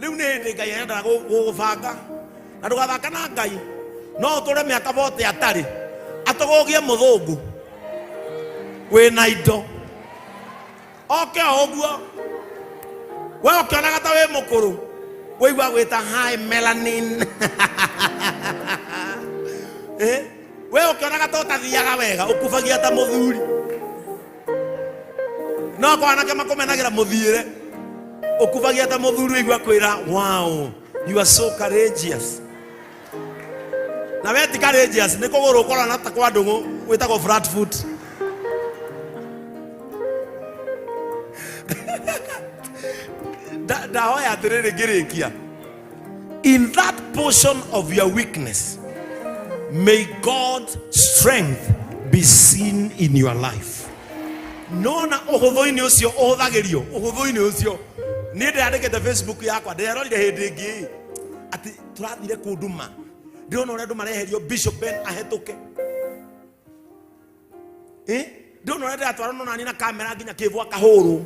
Rĩu nĩ hĩndĩ Ngai endaga gũgũbanga na ndũgathaka na Ngai. No ũtũre mĩaka bote atarĩ atũgũgie mũthũngũ wĩna indo oke o ũguo we ũkĩonaga ta wĩ mũkũrũ wĩigua gwĩta hi melanin. Eh, we ũkĩonaga ta ũtathiaga wega ũkubagia ta mũthuri no kwa anake makũmenagĩra mũthiĩre ũkubagia ta mũthuri ũigua kwĩra, wow, you are so courageous. Na we ti courageous, nĩ kũgũrũ ũkorana ta kwa ndũng'ũ wĩtagwo flat foot. Ndahoya atĩrĩrĩ ngĩrĩkia, in that portion of your weakness, may God's strength be seen in your life. Nona ũhũthũ-inĩ ũcio ũhũthagĩrio ũhũthũ-inĩ ũcio. Niĩ ndĩrandĩkĩte Facebook yakwa, ndĩrerorire hĩndĩ ĩngĩ atĩ tũrathire kũndũ ma ndĩrona ũrĩa andũ mareherio Bishop Ben ahetũke. Eh, ndĩrona ũrĩa ndĩratwarana nani na kamera nginya kĩbwa kahũrwo.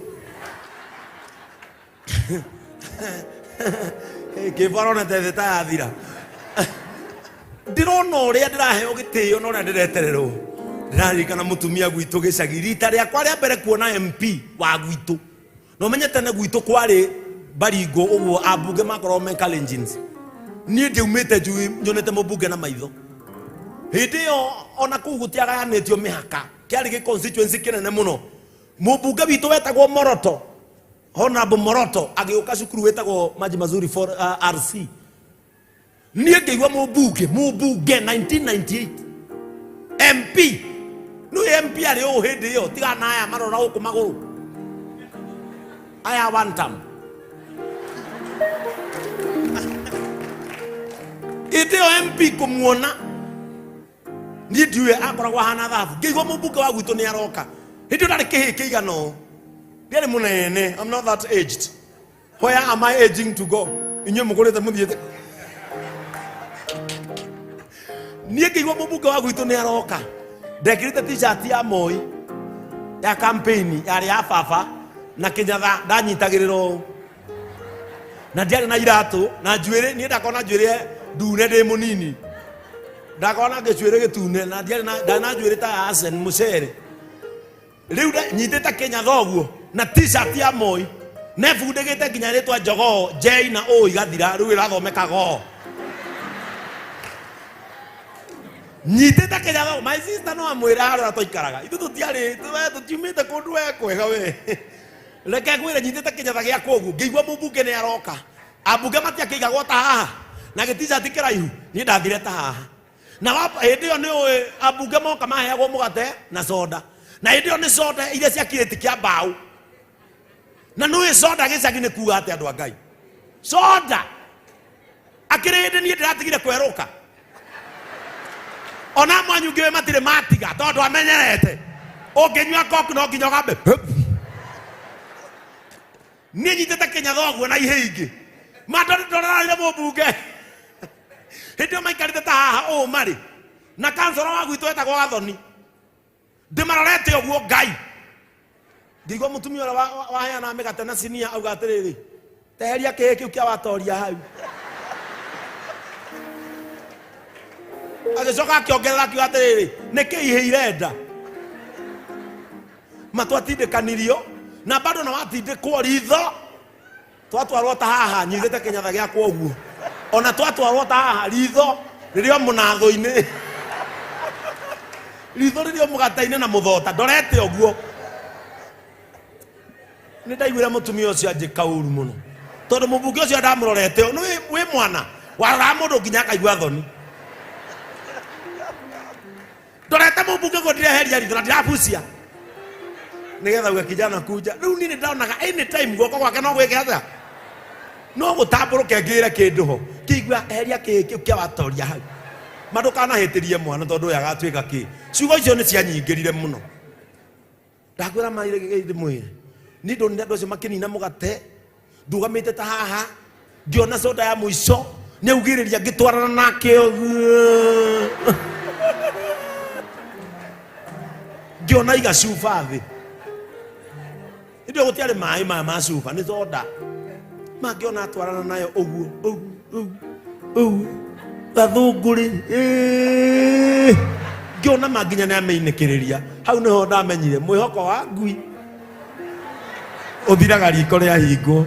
Kĩbwa aronete thĩ ta yathira. Ndĩrona ũrĩa ndĩraheo gĩtĩo na ũrĩa ndĩretererwo. Ndĩraririkana mũtumia gwitũ gĩcagi rita rĩakwa rĩa mbere kuona MP wa gwitũ. Na ũmenye tene gwitũ kwarĩ Baringo ũguo, ambunge makoragwo me Kalenjins. Niĩ ndiaumĩte njui nyonete mũmbunge na maitho hĩndĩ ĩyo, ona kũu gũtiagayanĩtio mĩhaka, kĩarĩ gĩ constituency kĩnene mũno. Mũmbunge witũ wetagwo Moroto, Honorable Moroto, agĩũka cukuru wĩtagwo Maji Mazuri for RC. Niĩ ngĩigua mũmbunge, mũmbunge 1998 MP nĩ MP arĩ ũũ hĩndĩ ĩyo, tiga na aya marora gũkũ magũrũ aya one term. Hĩndĩ ĩyo MP kũmuona niĩ ndiũĩ akoragwo ahana thabu. Ngĩigua mũmbunge wa gwitũ nĩ aroka. Hĩndĩ ĩyo ndarĩ kĩhĩ kĩigana ũũ, ndiarĩ mũnene. I'm not that aged. Where am I aging to go? Inyuĩ mũkũrĩte mũthiĩte. Niĩ ngĩigua mũmbunge wa gwitũ nĩ aroka, ndekĩrĩte t-shirt ya Moi ya campaign yarĩ ya baba na kĩnyatha ndanyitagĩrĩra ũũ, na ndiarĩ na iratũ na njuĩrĩ. Niĩ ndakorwo na njuĩrĩ ndune ndĩ mũnini, ndakorwo na gĩcuĩrĩ gĩtune na ndiarĩ na ndarĩ na njuĩrĩ ta ya Arsene mũcere. Rĩu nyitĩte kĩnyatha ũguo na t-shirt ya Moi nebundĩgĩte nginya rĩtwa jogoo J na O igathira, rĩu ĩrathomeka go. Nyitĩte kĩnyatha, my sister no amwĩre harĩa twaikaraga ithuĩ tũtiarĩ we tũtiumĩte kũndũ we kwega we. Reke ngwĩre, nyitĩte kĩnyatha gĩakwa ũguo ngĩigua mũmbunge nĩ aroka. Ambunge matiakĩigagwo ta haha na gĩticati kĩraihu, niĩ ndathire ta haha na hĩndĩ ĩyo nĩ ũĩ ambunge moka maheagwo mũgate na soda, na hĩndĩ ĩyo nĩ soda iria cia kirĩti kĩa mbaũ. Na nĩ ũĩ soda gĩcagi nĩ kuga atĩ andũ a Ngai soda akĩrĩ hĩndĩ niĩ ndĩratigire kwerũka ona mwanyu ngĩwe matirĩ matiga tondũ amenyerete ũngĩnyua Coke no nginya ũgambe. Niĩ nyitĩte kĩnyatha ũguo na ihĩ ingĩ mandorerarire mũmbunge hĩndĩ ĩyo maikarĩte ta haha ũũ marĩ na kansoro wa gwitũ etagwo Gathoni, ndĩmarorete ũguo Ngai ngĩigua mũtumia ũrĩa waheanaga mĩgate na sinia auga atĩrĩrĩ, teheria kĩhĩ kĩu kĩa watoria hau. Agĩcoka akĩongerera akiuga atĩrĩrĩ, nĩ kĩ ihĩ irenda ma twatindĩkanirio na bado na watindĩkwo ritho twatwarwo ta haha nyitĩte kĩnyatha gĩakwa ũguo, ona twatwarwo ta haha ritho rĩrĩ o mũnathũ-inĩ, ritho rĩrĩ o mũgate-inĩ na mũthota ndorete ũguo. Nĩ ndaiguire mũtumia ũcio anjĩka ũru mũno tondũ mũmbunge ũcio ndamũrorete ũũ. Nĩ wĩ mwana waroraga mũndũ nginya akaigua thoni. Ndorete mũmbunge guo ndireheria ritho na ndirabucia nigetha uge kijana kuja. Rĩu niĩ nĩ ndonaga anytime guoko gwake no gwĩke atĩa, no gũtambũrũke ngĩre kĩndũ ho kĩigua eheria kĩĩ kĩu kĩa watoria hau ma ndũkanahĩtĩrie mwana tondũ ũyũ agatuĩka kĩ. Ciugo icio nĩ cianyingĩrire mũno. Ndakwĩra maire ndĩmwĩre niĩ ndonire andũ acio makĩnina mũgate ndugamĩte ta haha ngĩona soda ya mũico nĩ augĩrĩria ngĩtwarana nake ũguo ngĩona iga cuba thĩ. Hĩndĩ ĩyo gũtiarĩ maĩ maya ma cuba, nĩ soda. Mangĩona atwarana nayo ũguo ũguo ũguo ũguo gathũngũrĩ ĩĩ. Ngĩona ma nginya nĩ amĩinĩkĩrĩria. Hau nĩho ndamenyire mwĩhoko wa ngui ũthiraga riko rĩahingwo.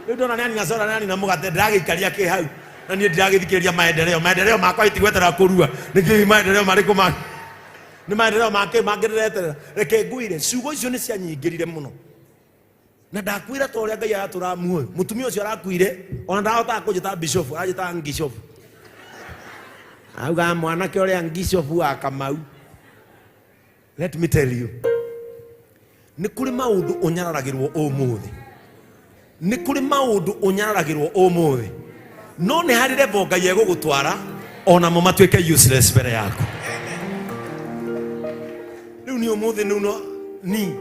Rĩu ndona nĩ anina soda, nĩ anina mũgate, ndĩragĩikaria kĩ hau na niĩ ndiragĩthikĩrĩria maendeleo. Maendeleo makwa itigweterera kũrua. Nĩkĩ maendeleo marĩkũ ma nĩ maendeleo make mangĩ ndĩreterera. Reke ngwĩre, ciugo icio nĩ cianyingĩrire mũno. Na ndakwĩra ta ũrĩa Ngai aratũra muoyo. Mũtumia ũcio arakuire, ona ndahotaga kũnjĩta bishop, aranjĩtaga ngishofu. Augaga mwanake ũrĩa ngishofu wa Kamau. Let me tell you, nĩ kũrĩ maũndũ ũnyararagĩrwo ũmũthĩ, nĩ kũrĩ maũndũ ũnyararagĩrwo ũmũthĩ, no nĩ harĩ level Ngai egũgũtwara onamo matuĩke useless mbere yaku. Rĩu niĩ ũmũthĩ nĩu no ni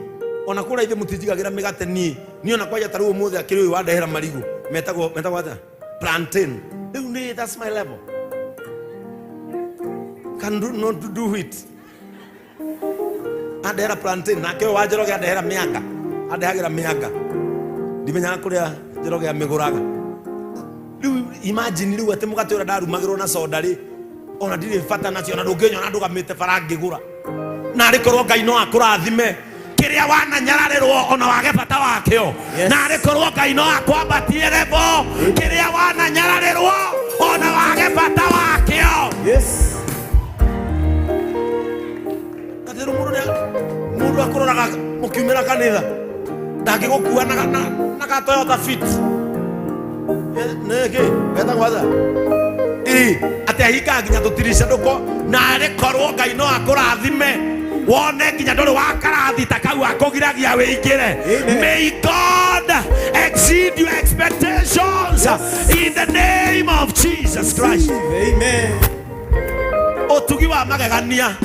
ona kũrĩa ithe mũtinjigagĩra mĩgate niĩ niĩ ona kwanja ta rĩu ũmũthĩ akĩrĩ ũyũ wandehera marigũ metagwo atĩa, plantain. Rĩu nĩ that's my level, can do, not do it. Andehera plantain, nake ũyũ wa Njoroge andehera mĩanga, andehagĩra mĩanga, ndimenyaga kũrĩa Njoroge amĩgũraga. Rĩu imagine rĩu atĩ mũgate ũrĩa ndarumagĩrwo na soda rĩ, ona ndirĩ bata nacio, ona ndũngĩnyona ndũgamĩte bara ngĩgũra. Na arĩ korwo Ngai no akũrathime kĩrĩa wananyararĩrwo ona wage bata wakĩo. Yes. Na arĩ korwo Ngai no akwambatie level kĩrĩa wananyararĩrwo ona wage bata wakĩo. Yes. Atĩ rĩu mũndũ mũndũ akũroraga mũkiumĩra kanitha ndangĩgũkua na ka Toyota Fit. Nĩkĩ getagwo atĩa? Ĩ, atĩ ahingaga nginya tũtirica ndũko. Na arĩ korwo Ngai no akũrathime wone nginya ndũrĩ wa karathi ta kau akũgiragia wĩingĩre. Amen. May God exceed your expectations in the name of Jesus Christ. Amen. Ũtugi wa magegania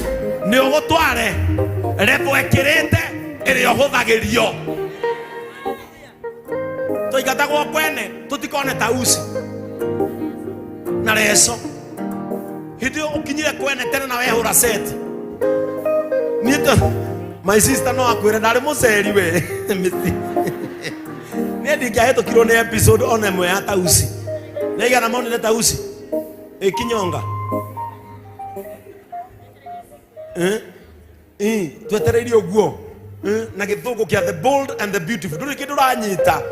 nĩ ũgũtware level ĩkĩrĩte ĩrĩa ũhũthagĩrio. Tũingatagwo kwene tũtikone tausi na reco. Hĩndĩ ĩyo ũkinyire kwene tene na wehũra seti. Niĩ ta my sister no akwĩre ndarĩ mũceri we. Mĩti. Niĩ ndingĩahĩtũkirwo nĩ episode ona ĩmwe ya tausi. Nĩ aigana monire tausi ĩkinyonga? Eh? Twetereire ũguo. Na gĩthũngũ kĩa The Bold and the Beautiful, ndũrĩ kĩndũ ũranyita,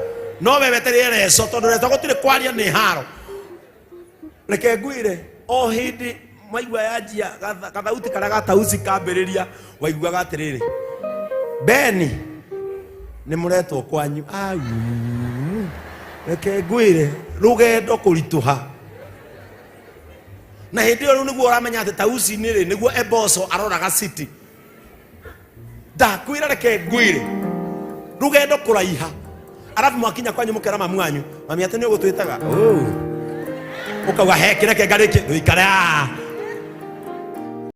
no we wetereire reco, tondũ reco gũtirĩ kwaria, nĩ haro. Reke ngwĩre, o hĩndĩ maigua yanjia gathauti karĩa gatauci kambĩrĩria, waiguaga atĩrĩrĩ, Beni nĩ mũretwo kwanyu. Au, reke ngwĩre, rũgendo kũritũha. Na hĩndĩ ĩyo rĩu nĩguo ũramenya atĩ tauci-inĩ rĩ nĩguo Eboso aroraga city. Ndakwĩra, reke ngwĩre, rũgendo kũraiha, arabu mwakinya kwanyu mũkera mamu wanyu, mami, atĩ nĩ ũgũtwĩtaga? Oh. Ũkauga he kĩreke ngarĩkie ndũikare. Ah.